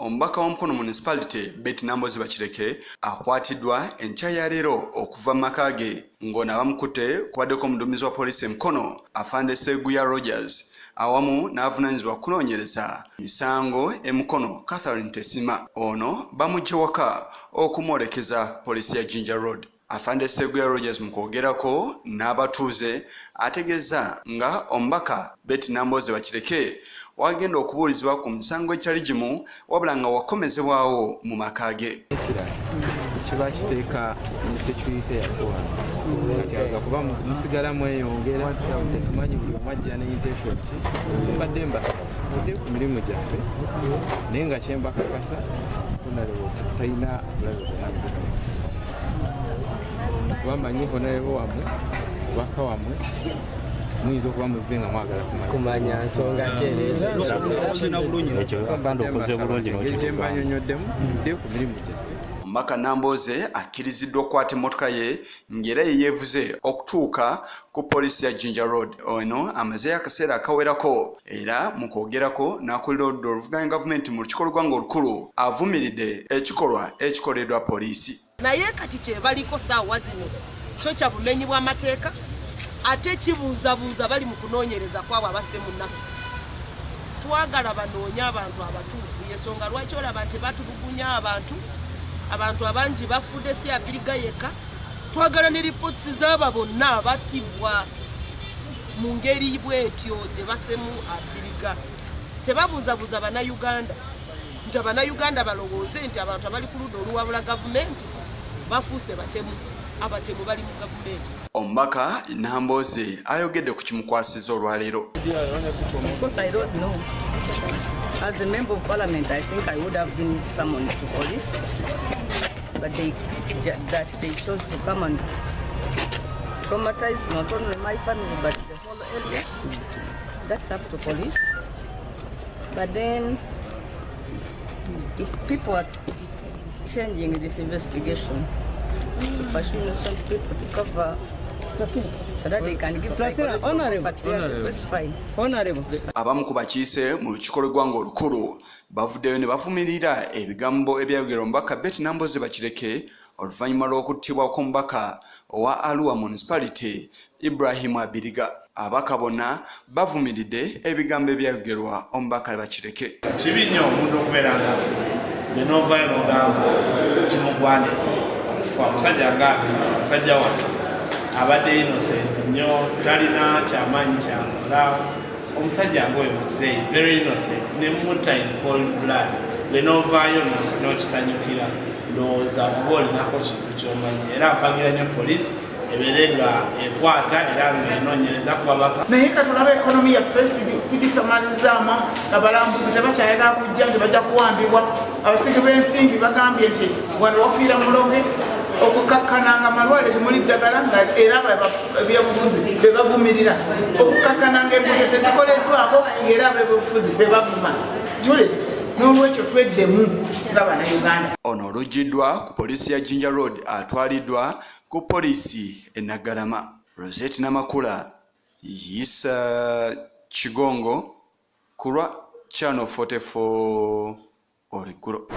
Omubaka wa Mukono Municipality Betty Nambooze Bakireke akwatiddwa enkya ya leero okuva mu maka ge ng'ono abamukutte kubaddeko omuduumizi wa poliisi e Mukono Afande Sseguya Rogers awamu n'avunaanyizibwa ku kunoonyereza misango e Mukono Catherine Tesima. Ono bamuggye waka okumwolekeza poliisi ya Jinja Road. Afande Sseguya Rogers mu kwogerako n'abatuuze ategeeza nga omubaka Betty Nambooze Bakireke wagenda okubuulizibwa ku misango egitali gimu wabula nga wakomezebwawo mu maka ge. Ekirala kiba kiteeka insecurity yaffe wano kati aga kuba musigala mweyongera, tetumanyi buli omu ajja ne intention ki. So mbadde mbasaba mudde ku mirimu gyaffe, naye nga kyembakakasa, Honorable talina bulabe bwonna bwe, kuba manyi Honorable wamwe, mubaka wamwe, muyinza okuba muzze nga mwagala kumanya kumanya nsonga ki ereese. Ekyo afande okoze bulungi. Engeri gye mbanyonyoddemu, mudde ku mirimu gyaffe. Omubaka Nambooze akkiriziddwa okukwata emmotoka ye ng'era ye yeevuze okutuuka ku poliisi ya Jinja Road. Ono amazeeyo akaseera akawerako era mu kwogerako n'akulira oludda oluvuganya gavumenti mu lukiiko lw'eggwanga olukulu avumiridde ekikolwa ekikoleddwa poliisi. Naye kati kyebaliko saawa zino kyo kya bumenyi bw'amateeka, ate kibuuzabuuza bali mu kunoonyereza kwabo abasse munnaffe. Twagala banoonye abantu abatuufu. Yensonga lwaki olaba nti batulugunya abantu, abantu abangi bafudde, si Abiriga yekka. Twagala ne reports z'aba bonna abattibwa mu ngeri bwetyo gye basemu Abiriga. Tebabuuzabuuza Bannayuganda nti Abannayuganda balowooze nti abantu abali ku ludda oluwabula gavumenti bafuuse batemu. Abatemu bali mu gavumenti. Omubaka Nambooze ayogedde ku kimukwasiza olwaleero. Of course, I don't know. As a member of parliament, I think I would have been summoned to police. But that they chose to come and traumatize not only my family, but the whole area. That's up to police. But then, if people are changing this investigation to pursue innocent people to cover so that they can give psychological Honorable. comfort, yeah, that's fine. Honorable. Abamu ku bakiise mu lukiiko lw'eggwanga olukulu bavuddeyo ne bavumirira ebigambo ebyayogerwa omubaka Betty Nambooze Bakireke oluvannyuma lw'okuttibwa kw'omubaka owa Arua Municipality Ibrahim Abiriga. Ababaka bonna bavumiridde ebigambo ebyayogerwa omubaka Bakireke. Kibi nnyo omuntu okubeera ng'afudde ne n'ovaayo n'ogamba kimugwanidde okufa. Omusajja nga omusajja wattu abadde innocent nnyo, talina kyamaanyi kyakola. Omusajja ng'oyo muzeeyi, very innocent, ne mutta in cold blood, gwe n'ovaayo n'okisanyukira, ndowooza oba olinako kintu ky'omanyi. Era mpagira nnyo poliisi ebeere nga ekwata era ng'enoonyereza ku babaka. Naye katulaba economy yaffe tugisamalizaamu. Abalambuzi tebakyayagala kujja nti bajja kuwambibwa. Abasiki b'ensimbi bagambye nti wano wafiira muloge. Okukakkana nga malwaliro temuli ddagala, nga era ebyobufuzi bebavumirira. Okukakkana nga enguudo tezikoleddwako, ngaera abebyobufuzi bebavuma. Tule n'olwekyo tweddemu nga Bannayuganda. Ono oluggiddwa ku poliisi ya Jinja Road atwaliddwa ku poliisi e Naggalama. Rosette Namakula, Yisa Kigongo ku lwa Channel 44 olweggulo.